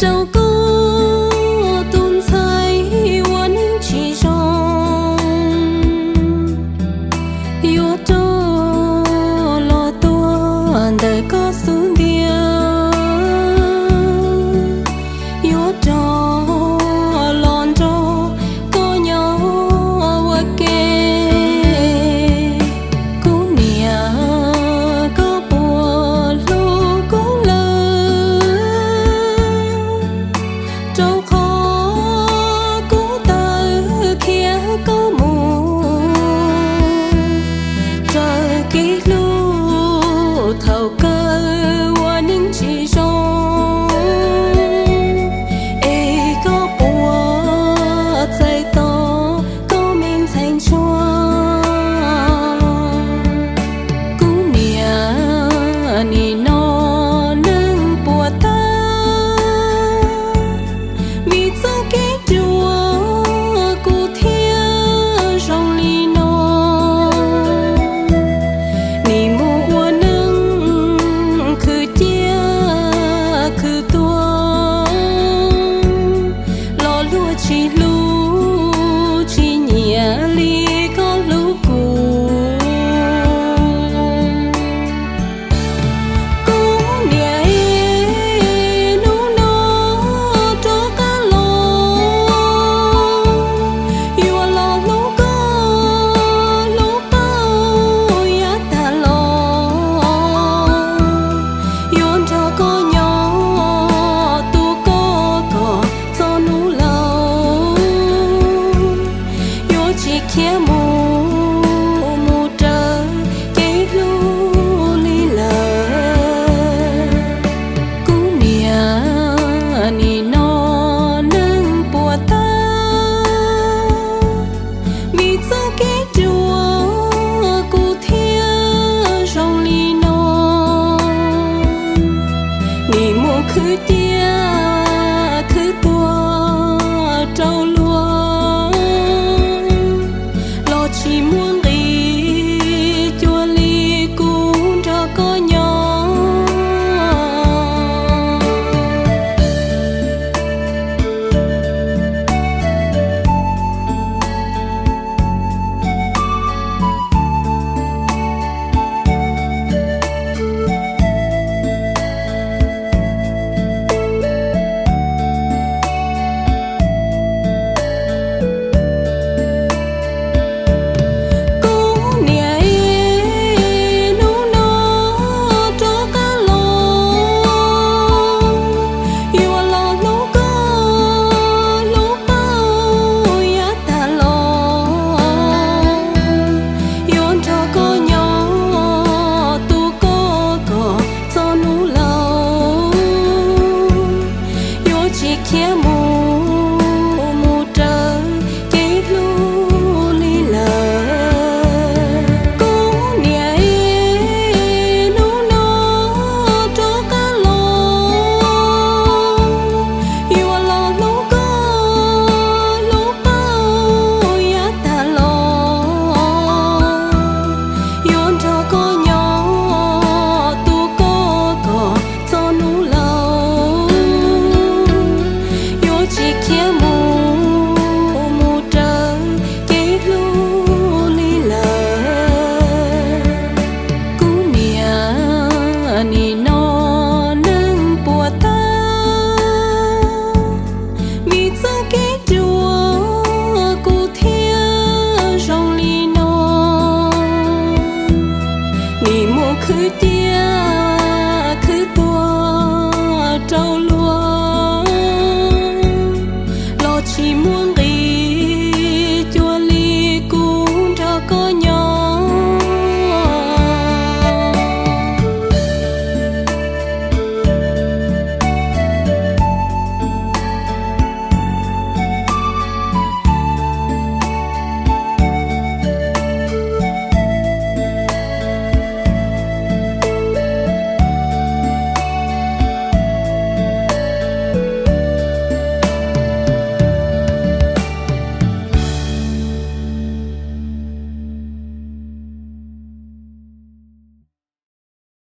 Rau koj tus ntxhais ua neej tsis zoo, yuav rov los tuag ntawm koj xub ntiag, yuav rov los nrog koj nyob ua ke. Kuv niam, koj puas hlub kuv lawm? Rau qhov kuv tawm khiav koj mus raws kev hlub thaum kawg ua neej tsis zoo, es koj puas txais tos koj me ntxhais ntsuag? Kuv niam, nim no neej puas tag, vim txoj kev ruam kuv thiaj zoo li no. Nim mus ua neej khwv ciaj khwv tuag, los luag tsis hlub tsis nyiam li koj hlub kuv. Kuv niam, hnub no rov qab los, yuav los hlub koj hlub paub yav tag los, yuav nrog koj nyob tu koj kom txog hnub laus, yuav tsis khiav mus mus raws kev hlub li lawm. Kuv niam, nim no neej puas tag, vim txoj kev ruam kuv thiaj zoo li no. Nim mus khwv ciaj